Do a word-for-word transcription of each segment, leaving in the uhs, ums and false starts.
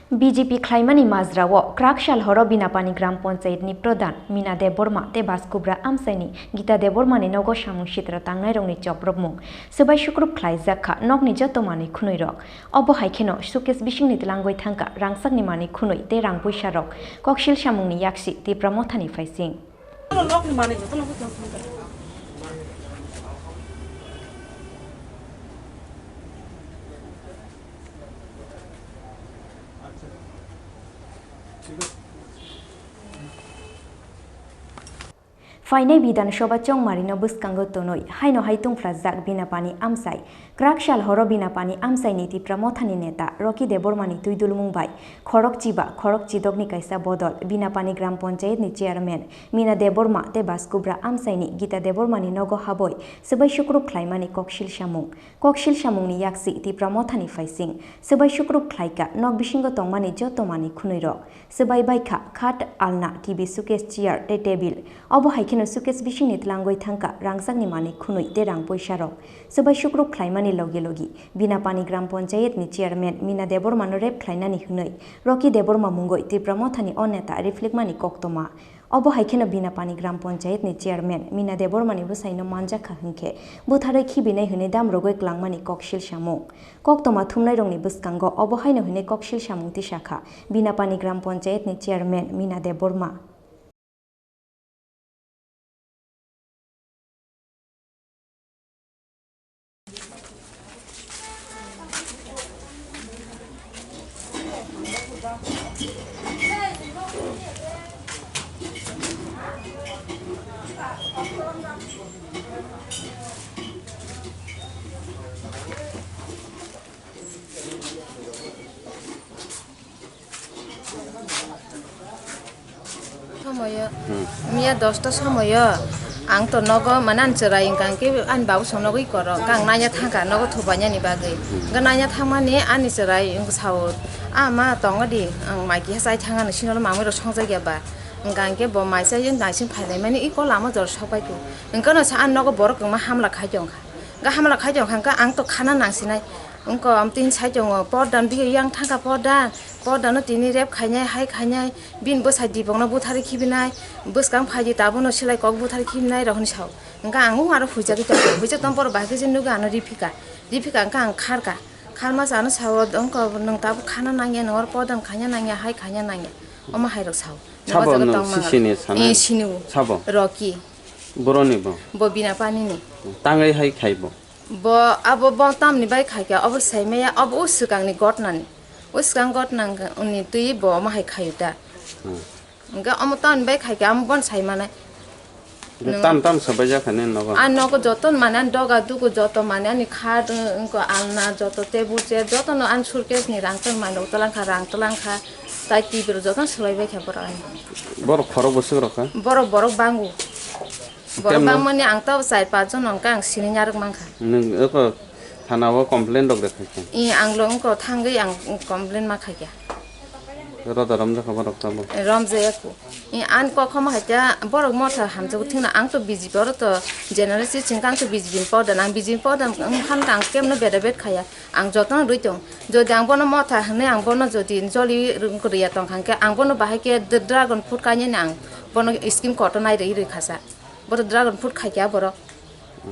B J P khlaimani majrao kwrak sal horo Binapani Gram Panchayat ni Pradhan Mina Debbarma tei Baskubra amchaini Gita Debbarma ni nogo samung sitra tangnairokni choprobmung, swbai sukrup khlaijak kha nokni joto manwi khwnwi rok. Obo hai kheno suitcase bisingni tlangwi thangkha rangchakni manwi khwnwi tei rang puisa rok. Koksil samungni yaksi Tipra Mothani phaising. Phainai Bidhan Sabha chongmarino bwskango tonwi haino hai tungphlajak Binapani amchai. Kwrak sal horo Binapani amchaini Tipra Mothani neta Rocky Debbarmani twi dulmung bai khorok chiba khorok chidokni kaisa bodol Binapani Gram Panchayatni chairman Mina Debbarma tei Baskubra amchaini Gita Debbarmani nogo habwi swbai sukrup khlaimani koksil samung. Koksil samungni yaksi Tipra Mothani phaising. Swbai sukrup khlaikha nok bisingo tongmani joto manwi khwnwi rok. Swbai baikha khat, alna, T V, suitcase, chair tei table. Obo hai kheno suitcase bisingni tlangwi thangkha rangchakni manwi khwnwi tei rang puisa rok. Swbai sukrup khlaimani logi logi Binapani Gram Panchayat ni chairman Mina Debbarma no rape khlainani hwnwi Rocky Debbarma mungwi Tipra Mothani o neta riflikmani koktoma. Obo hai kheno Binapani Gram Panchayat ni chairman Mina Debbarma ni bwsai no manjak kha hwnkhe butharwi khibinai hwnwi dam rwgwi kwlangmani koksil samung. Koktoma thumnairokni bwskango obo haino hwnwi koksil samung tisa kha Binapani Gram Panchayat ni chairman Mina Debbarma. Somoyo, hmm, miya dosta somoyo, ang to nogo mane ani chwrai hwnkha hwnkhe ani babu song nogwi koro, hwnkhe ang naina thangkha nogo thubainani bagwi. Hmm. Hwnkhe naina thangmani ani chwrai wngkha sao, "Ah, ma, tongo di, ang mai kiha chai thangano, sinolo mamwi rok songjak ya ba?" Hwnkha hwnkhe bo mai chai naising phailaimani iko lama jora sokbai kho. Hwnkhe no sa ani nogo borok kwbangma hamla khai tongkha. Hwnkhe hamla khai tongkha, hwnkhe ang to khana nangsinai. Wngkha, amtwi hin sai tongo, pordan biyo yang thangkha pordan, pordano tini rep khainai, hai khainai, bini bwsai dibokno butharwi khibinai, bwskang phaidi tabukno silai kok butharwi khibinai rok hinwi sao. Hwnkha ang aro huijagwi tongkha, huijak tong borok bahai khe je nukgo ano riphika, riphika hwnkha ang kharka, kharma se ano sao, wngkha nwng tabuk khana nangya, nwng oro pordan khaina nangya, hai khaina nangya, omo hai rok sao. Sabo nwng sisini sanai? Eh, sinio. Sabo? Rocky. Boroni bo? Bo Bina Pani ni. Tangwi hai khai bo? Bo, abo bo tamni bai khaikha, obo saimaya, obo o swkangni gotnani. O swkang gotna ni twi bo omo hai khayu ta. Hmm. Hwnkhe omo tamni bai khaikha, amo bon saimanai. Tam tam sabaijak kha nini nogo? Ani nogo joto mane, ani doga dugu joto mane, ani khat, wngkha alna, joto table chair, jotono ani suitcase ni rang tong mane, utalangkha, rang talangkha, tai T V rok jotono swlaibaikha borok ani. Borok khorok bwswk rok kha? Borok, borok bango. Borok bangmani ang tabuk char panch jon hwnkhe ang sini narwk mankha. Nwng eko thana o complain rok rwkha khe? I, ang lo wngkha thangwi ang complain ma khaikha. Roda romjakha borok tabuk? Romjaya kho. I, ani kok homa haikhe borok motha hamjago thwngno ang to B J P oro to general si chwngkha ang to B J P ni powder, ang B J P ni powder wngkha ang kemno beda bet khaya. Ang jotono rwi tong. Jodi ang bono motha hwnwi ang bono jodi joli rw-, rwya tongkha hwnkhe ang bono bahai khe d-, dragon fruit kainani ang bono scheme kotornai rwi rwi khasa. Boto dragon fruit khaikha borok.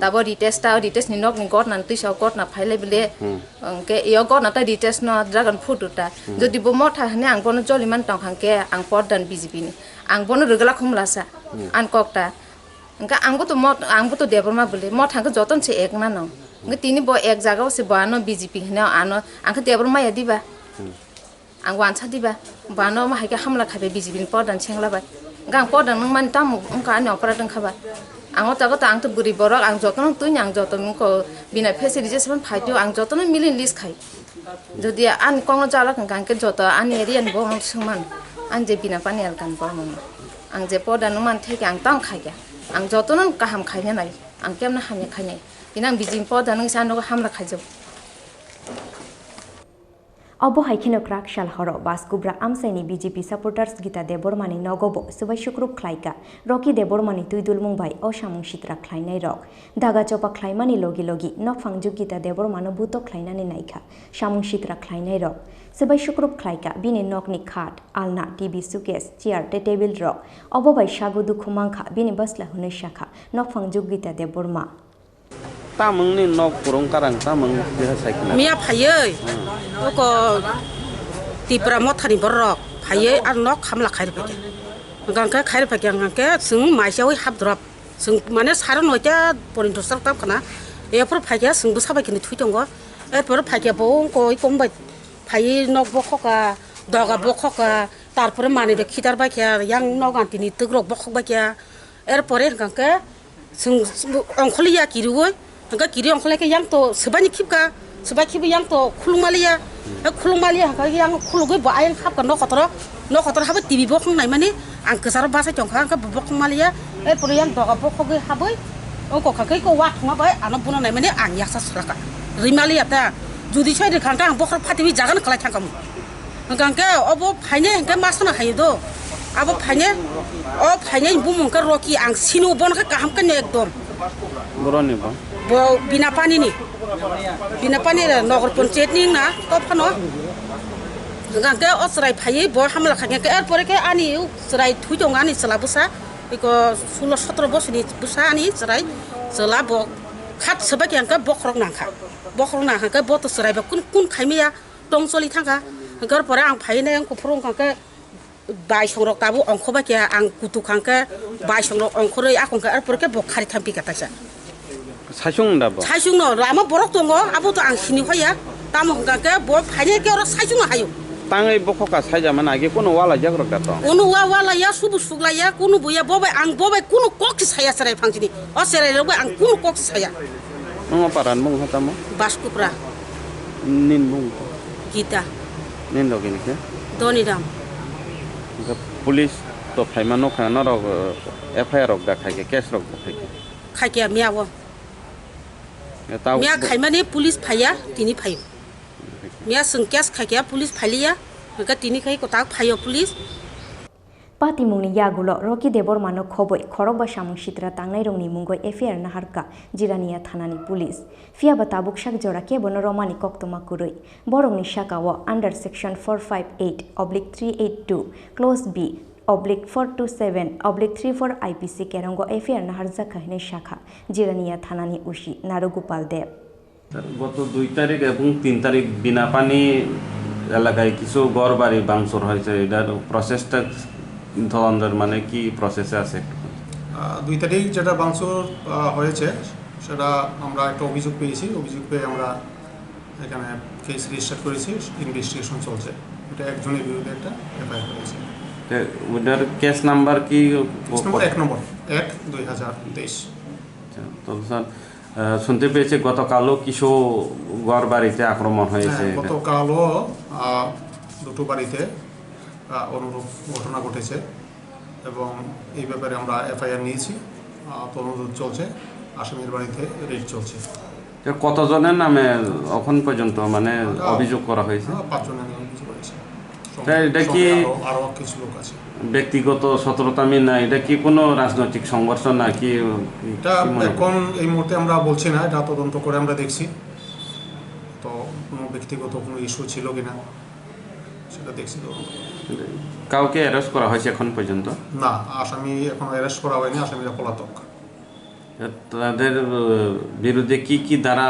Tabo Ritesh ta, Ritesh ni nokni gotna ni twisa o gotna phailai bile. Hmm. Hwnkhe iyo gotna ta Ritesh no dragon fruit rw ta. Hmm. Jodi bo motha hwnwi ang bono joli man tongkha hwnkhe ang pordan B J P ni. Ang bono rwgwlak humlasa. Hmm. Ani kok ta. Hwnkhe ang bo to mot-, ang bo to Debbarma bwle. Motha hwnkhe jotono se ek na no. Hwnkhe tini bo ek jaga o se bo ano B J P hwnwi ano ang khe Debbarma ya diba? Hmm. Ang wansa diba? Bo ano omo hai khe hamla khai bai B J P ni pordan sengla bai. Hwnkhe ang pordan wngmani tamo wngkha ani oporad wngkha ba? Ang o jaga to ang to bwrwi borok, ang jotono twi ni ang joto wngkha bina face rejection phai twi ang jotono mili list khai. Jodi ani kokno chalok hwnkha hwnkhe joto ani area ni borok no swngmano. Ani je Bina Pani elaka ni borok no. Ang je porda nung man theke ang tamo khaikha. Ang jotono kaham khaina nai. Ang kemno hamya khainai. Tini ang bijing porda nung se ano hamla khaijago. Obo hai kheno kwrak sal horo Baskubra amchaini B J P supporters Gita Debbarmani nogo bo swbai sukrup khlaika. Rocky Debbarmani twi dulmung bai o samung sitra khlainairok. Daga chopa khlaimani logi logi nokphang jug Gita Debbarmano buto khlainani naikha samung sitra khlainairok. Swbai sukrup khlaika bini nokni khat, alna, T V showcase, chair tei table rok. Obo bai sago dukhu mankha bini bwsla hwnwi sakha nokphang jug Gita Debbarma. Tamungni nok kwrwng karang tamung jeha saikhe na. Miya phaiwi, oko Tipra mothani borok phaiwi ar nok hamla khairokhe. Hwnkhe khairokhe hwnkhe chwng maisawi hap drop. Chwng mane saro noita porinto sal tam khna. Ephor phaikhe chwng bwsa bai kheno thui tongo. Erpor phaikhe bo oko oi kom bai phaiwi nok bokhoka, doga bokhoka, tarpore manwi rok khitar baikha, yang nok antini twk rok bokhok baikha. Erpore hwnkhe Chwng, chwng ongkhorliya kiriui, hwnkhe kiri ongkhorlai khe yang to swbaini khibka, swbai khibwi yang to khulukmaliya. Hai khulukmaliya hwnkhe yang khulugwi bo ayang hapkha nok kotoro, nok kotoro habwi T V bokhong naimani ang kwcharo bachai tongkha, hwnkhe bo bokhong maliya. Erpore yang doga bokhogwi habwi ongkha khe ko wa thwngma bai ano bono naimani ang yaksa swlakha. Rwimaliya ta, judi soi rwkha hwnkhe ang bokhorok phatiwi jagano kwlai thangkha mung. Hwnkhe obo phainai hwnkhe ma sana haio do. Abo phainai, o phainai bumung khe Rocky, ang sini bono khe kaham khe ekdom. Boroni bo? Bo Bina Pani ni. Bina Pani re Nagar Panchayat ni na to phano. Hwnkhe o chwrai phaiwi bo hamla khaikhe erpore khe ani chwrai thui tongo ani chwla bwsa. Iko sulo sotro bosoni bwsa ani chwrai chwla bo khat swbai khe hwnkhe bokhorok nangkha. Bokhorok nangkha khe bo to chwrai bo kun kun khaimaya. Tong choli thangkha, hwnkhe pore ang phainai ang kuphuru wngkha khe baisong rok tabuk ongkho bai khe ang kutuk hwnkhe baisong rok ongkhorwi akung khe arpore khe bo khari thampikha taisa. Saisung da bo? Saisung no lama borok tongo, abo to ang sini hoya. Tamo hwnkha khe bo phainai khe oro saisung no hayo. Tangwi bokhok ka saijama na agi kunu wala jak rok da tong? Kunu wa wala ya, subu sugla ya, kunu buya bo bai ang bo bai kunu kok se saya serai phangsini. O serai rok bai ang kunu kok se saya. Nung o paran mung ha tamo? Baskupra. Nin mung? Gita. Nin logi ni khe? Doniram. Hwnkhe police to phaima nukha norok, eh, F I R rok da khai khe, case rok da khai khe? Khai khe miya o. Ya, tao miya bo- khaimani police phaiya, tini phaio. Miya chwng case khai khe police phailiya, hwnkhe tini khai kwtal phaio police. Patimungni yagulo Rocky Debbarmano khobwi khorokba samung sitra tangnairokni mungwi F I R naharkha Jirania thanani police. Phiyaba tabuk sak jora kebono romani koktwma kwrwi. Borokni sakao under section four five eight oblique three eight two, clause B oblique four two seven oblique three four I P C kerongo F I R naharjakha hinwi sakha Jirania thanani O C Narugopal Deb. Goto dui tarik ebong tin tarik Binapani এলাকায় কিছু ঘর বাড়ি ভাঙচুর হয়েছে, এটার প্রসেসটা, তদন্তের মানে কি প্রসেসে আছে একটু? আহ, দুই তারিখ যেটা ভাঙচুর, আহ, হয়েছে, সেটা আমরা একটা অভিযোগ পেয়েছি। অভিযোগ পেয়ে আমরা এখানে কেস রেজিস্টার করেছি, ইনভেস্টিগেশন চলছে। এটা একজনের বিরুদ্ধে একটা এফআইআর হয়েছে। তো ওটার কেস নাম্বার কি? কেস নাম্বার এক নম্বর, এক দুই হাজার তেইশ। আচ্ছা, তো স্যার, আহ, শুনতে পেয়েছি গতকালও কিছু ঘর বাড়িতে আক্রমণ হয়েছে। হ্যাঁ, এটা গতকালও, আহ, দুটো বাড়িতে, আহ, অনুরূপ ঘটনা ঘটেছে এবং এই ব্যাপারে আমরা এফআইআর নিয়েছি। আহ, তদন্ত চলছে, আসামির বাড়িতে রেড চলছে। তো কতজনের নামে এখন পর্যন্ত মানে ওটা, অভিযোগ করা হয়েছে? আহ, পাঁচজনের নামে অভিযোগ হয়েছে। তা এটা কি সঙ্গে আরো, আরো কিছু লোক আছে। ব্যক্তিগত শত্রুতা মিল না, এটা কি কোনো রাজনৈতিক সংঘর্ষ নাকি? এটা কি মনে হয়? এখন এই মুহূর্তে আমরা বলছি না, এটা তদন্ত করে আমরা দেখছি। তো কোনো ব্যক্তিগত কোনো ইস্যু ছিল কিনা, সেটা দেখছি তদন্ত করে। কাউকে অ্যারেস্ট করা হয়েছে এখন পর্যন্ত? না, আসামি এখনো অ্যারেস্ট করা হয়নি, আসামিরা পলাতক। তাদের, আহ, বিরুদ্ধে কি কি ধারা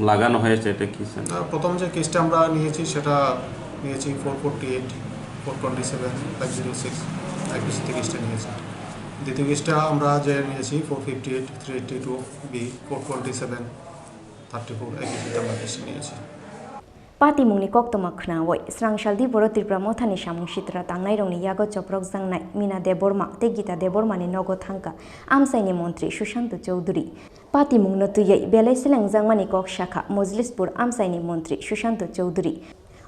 লাগানো হয়েছে, এটা কি, স্যার? আহ, প্রথম যে কেসটা আমরা নিয়েছি, সেটা নিয়েছি four forty eight, four twenty seven, five zero six IPC থেকে কেসটা নিয়েছি। দ্বিতীয় কেসটা আমরা যে নিয়েছি, four fifty eight, three eighty two B, four twenty seven, thirty four IPC থেকে আমরা কেসটা নিয়েছি। Patimungni koktwma khnaui, srangsaldi boro Tripura mothani samung sitra tangnairokni yago choprokjaknai Mina Debbarma tei Gita Debbarmani nogo thangkha amchaini montri Sushanto Chowdhury. Patimungno twiwi belai selengjakmani kok sakha Mojlispur amchaini montri Sushanto Chowdhury.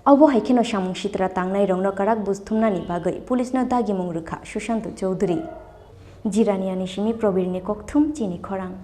Obo hai kheno samung sitra tangnairokno kwrak buj thumnani bagwi police-no dagimung rwkha Sushanto Chowdhury. Jiraniani simi Probirni kokthum chini khorang.